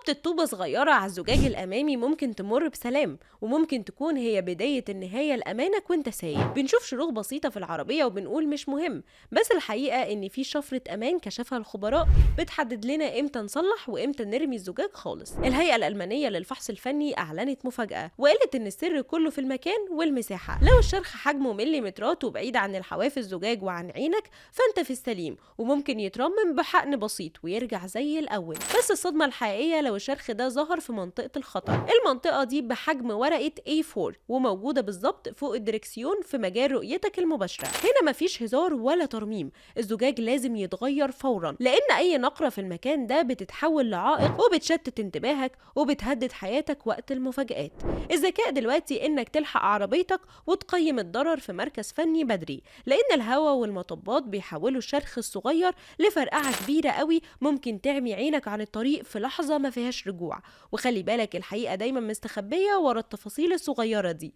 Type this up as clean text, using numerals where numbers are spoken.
خبطة طوبة صغيرة على الزجاج الأمامي ممكن تمر بسلام، وممكن تكون هي بداية النهاية لأمانك وانت سايق. بنشوف شروخ بسيطة في العربية وبنقول مش مهم، بس الحقيقة إن في شفرة أمان كشفها الخبراء بتحدد لنا إمتى نصلح وإمتى نرمي الزجاج خالص. الهيئة الألمانية للفحص الفني أعلنت مفاجأة وقالت إن السر كله في المكان والمساحة. لو الشرخ حجمه مليمترات وبعيد عن الحواف الزجاج وعن عينك فأنت في السليم، وممكن يترمم بحقن بسيط ويرجع زي الأول. بس الصدمة الحقيقية لو الشرخ ده ظهر في منطقة الخطر. المنطقة دي بحجم ورقة A4 وموجودة بالظبط فوق الدركسيون في مجال رؤيتك المباشرة. هنا مفيش هزار ولا ترميم، الزجاج لازم يتغير فورا، لأن أي نقرة في المكان ده بتتحول لعائق وبتشتت انتباهك وبتهدد حياتك وقت المفاجآت. الذكاء دلوقتي إنك تلحق عربيتك وتقيم الضرر في مركز فني بدري، لأن الهواء والمطبات بيحولوا الشرخ الصغير لفرقعة كبيرة قوي ممكن تعمي عينك عن الطريق في لحظة ما فيهاش رجوع. وخلي بالك، الحقيقة دايما مستخبية ورا التفاصيل الصغيرة دي.